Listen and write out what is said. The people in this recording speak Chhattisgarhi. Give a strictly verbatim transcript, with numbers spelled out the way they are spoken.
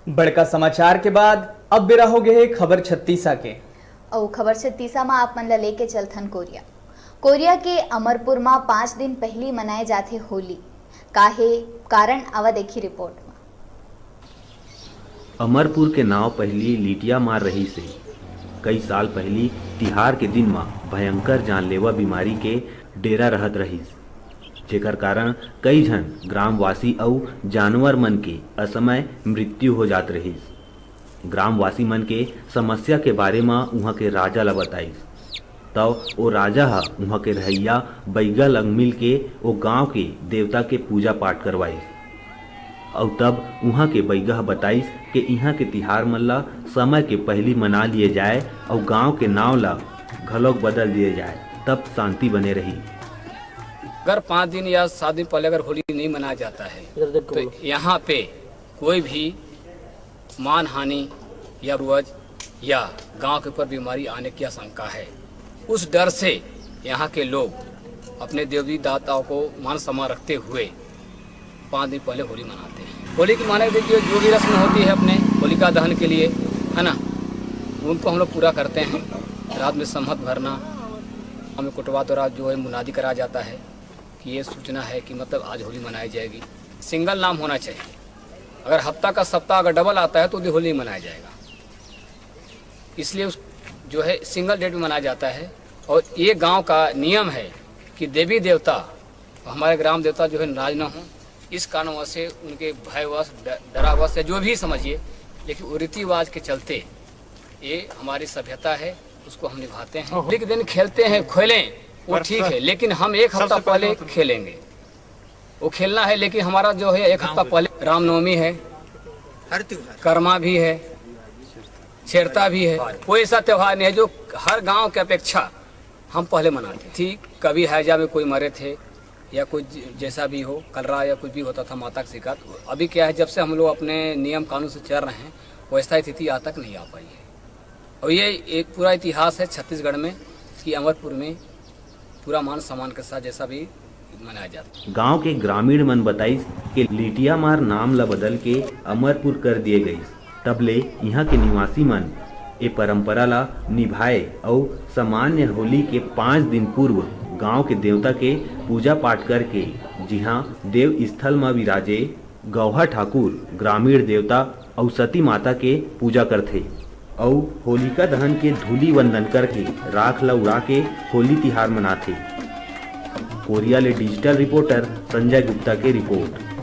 बड़का समाचार के बाद अब बेरा हो गे हे खबर छत्तीसा के। अउ खबर छत्तीसा म आप मन ल लेके चलथन कोरिया। कोरिया के अमरपुर म पाँच दिन पहिली मनाए जाथे होली। का हे कारण, आवा देखी रिपोर्ट म। अमरपुर के नाव पहिली लिटिया मार रहिस हे। कई साल पहिली तिहार के दिन म भयंकर जानलेवा बीमारी के डेरा रहत रहिस, जेकर कारण कई झन ग्रामवासी अउ जानवर मन के असमय मृत्यु हो जात रहिस। ग्रामवासी मन के समस्या के बारे म उहाँ के राजा ल बताइस। तब ओ राजा ह उहाँ के रहइया बइगा लंग मिल के ओ गांव के देवता के पूजा पाठ करवाइस। अउ तब उहाँ के बइगा ह बताइस के इहाँ के तिहार मन ल समय के पहिली मना लिए जाए अउ गांव के नाव ल घलोक बदल दिए जाए, तब शांति बने रही। अगर पाँच दिन या सात दिन पहले अगर होली नहीं मनाया जाता है, इधर देख के तो बोलो। यहाँ पे कोई भी मानहानि या पूर्वज या गांव के ऊपर बीमारी आने की आशंका है। उस डर से यहाँ के लोग अपने देवी देवताओं को मान सम्मान रखते हुए पाँच दिन पहले होली मनाते हैं। होली की माने देखिए, जो भी रस्म होती है अपने होलिका दहन के लिए, है ना, उनको हम लोग पूरा करते हैं। रात में संहत भरना, हमें कोटवा द्वारा जो है मुनादी कराया जाता है कि ये सूचना है कि मतलब आज होली मनाई जाएगी। सिंगल नाम होना चाहिए। अगर हफ्ता का सप्ताह अगर डबल आता है तो भी होली मनाया जाएगा। इसलिए उस जो है सिंगल डेट में मनाया जाता है। और ये गांव का नियम है कि देवी देवता, हमारे ग्राम देवता जो है नाराज ना हो, इस कारणवश से उनके भयवश, ड-, डरावश या जो भी समझिए, लेकिन वो रीति रिवाज के चलते ये हमारी सभ्यता है, उसको हम निभाते हैं। ओहो। एक दिन खेलते हैं, खेलें, वो पर ठीक सर, है, लेकिन हम एक हफ्ता सबसे पहले पहले तो खेलेंगे। वो खेलना है, लेकिन हमारा जो है एक हफ्ता पहले रामनवमी है, हर त्योहार। करमा भी है, छेरता भी है। कोई ऐसा त्योहार नहीं है जो हर गांव की अपेक्षा हम पहले मनाते हैं। ठीक, कभी हैजा में कोई मरे थे या कोई ज-, जैसा भी हो, कलरा या कुछ भी होता था माता का शिकार। अभी क्या है, जब से हम लोग अपने नियम कानून से चल रहे हैं, वैसा स्थिति आज तक नहीं आ पाई है। और ये एक पूरा इतिहास है छत्तीसगढ़ में कि अमरपुर में पूरा मान सम्मान के साथ जैसा भी मनाया जाता है। गांव के ग्रामीण मन बताइस के लिटिया मार नाम ल बदल के अमरपुर कर दिए गइस। तब ले इहां के निवासी मन ए परंपरा ला निभाए अउ सामान्य होली के पाँच दिन पूर्व गांव के देवता के पूजा पाठ करके जिहां देव स्थल म विराजे गौहा ठाकुर ग्रामीण देवता अउ सती माता के पूजा करथे अउ होलिका दहन के धूलि वंदन करके राख ल उड़ा के होली तिहार मनाथे। कोरिया ले डिजिटल रिपोर्टर संजय गुप्ता के रिपोर्ट।